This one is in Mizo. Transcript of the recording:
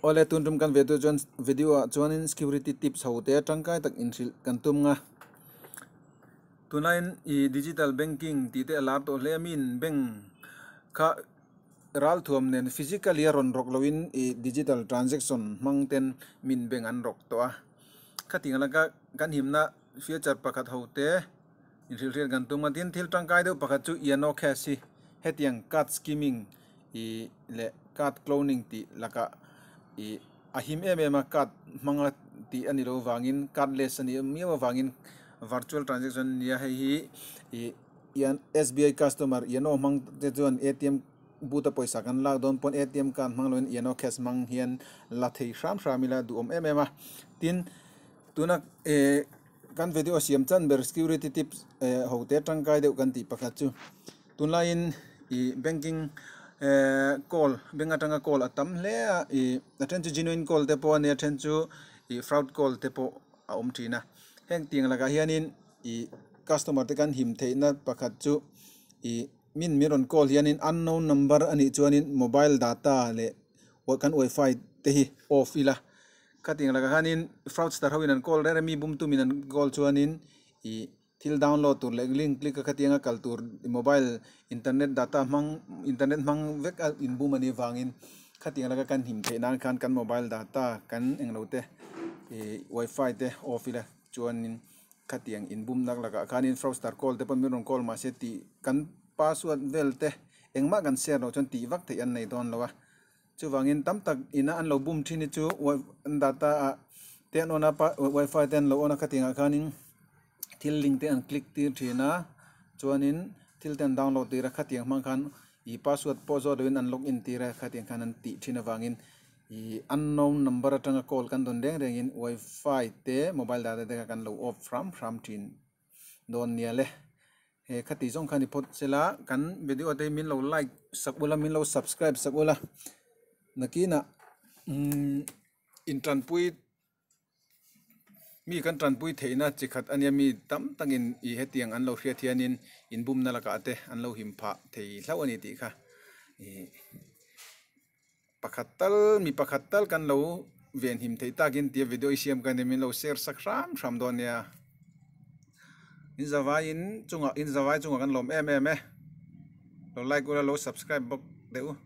Awle tun tum kan video chuan video ah chuanin security tips ho te tangkai tak inhrilh kan tum nga. Tunlaiin ih digital banking tih te a lar tawh hle a mi in bank kha ral thuam nen physically a rawn rawk loin ih digital transaction hmang ten mi in bank an rawk tawh a. Khatiang laka kan himna feature pakhat ho te inhrilh hriat kan tum a tin thil tangkai deuh pakhat chu yano cash hi hetiang card skimming ih leh card cloning tih lakah ih a him em em a card hmanga tih a ni loh vangin cardless a nih miau avangin virtual transaction a ni a hei hi ih S_B_I customer yano hmang te chuan A_T_M but a pawisa kan lak dawn pawn A_T_M card hmang loin yano cash hmang hian la thei hram hram ila duhawm em em a tin tuna eh kan video siam chan ber security tips eh ho te tangkai deuh kan tih pakhat chu. Tunlaiin ih banking ehh call bank atanga call a tam hle a ih a then chu genuine call te pawh a nia a then chu ih fraud call te pawh a awm thin a heng tiang lakah hianin ih customer te kan him theihna pakhat chu ih min min rawn call hianin unknown number a nih chuanin mobile data leh kan wifi te hi off ila khatiang lakah khanin fraudster ho in an call reng reng a mi bum tumin an call chuanin ih. Thil download tur leh link click a khatiang a kal tur mobile internet data hmang internet hmang vek a inbum a nih vangin khatiang laka kan him theih nan khan kan mobile data kan englo te ih wifi te off ila chuanin khatiang inbum nak lakah khanin fraudster call te pawh min rawn call mahse tih kan password vel te engmah kan share loh chuan tih vak theih an nei dawn lo a chuvangin tam tak ina an lo bum thin hi chu data ah te an on a wifi te an lo on a khatiang ah khanin. Thil link te an click tir thin a chuanin thil te an download tir a khatiang hmang khan ih password pawh zawt loin an login tir a khatiang khan an tih thin avangin ih unknown number atanga call kan dawn reng rengin wifi te mobile data te kha kan lo off hram hram thin dawn nia le he khati zawng kha ni phawt sela kan video te hi min lo like sak ula min lo subscribe sak ula nakinah umm intanpui. Mi kan tanpui theihna chi khat a nia mi tam takin ih hetiang an lo hriat hianin inbumna lakah te an lo him phah thei hlauh a ni tih kha ih pakhat tal mi pakhat tal kan lo venhim theih takin tia video i siam ka ni min lo share sak hram hram dawn nia in zavaiin chungah in zavai chungah kan lawm em em e lo like ula lo subscribe bawk deuh.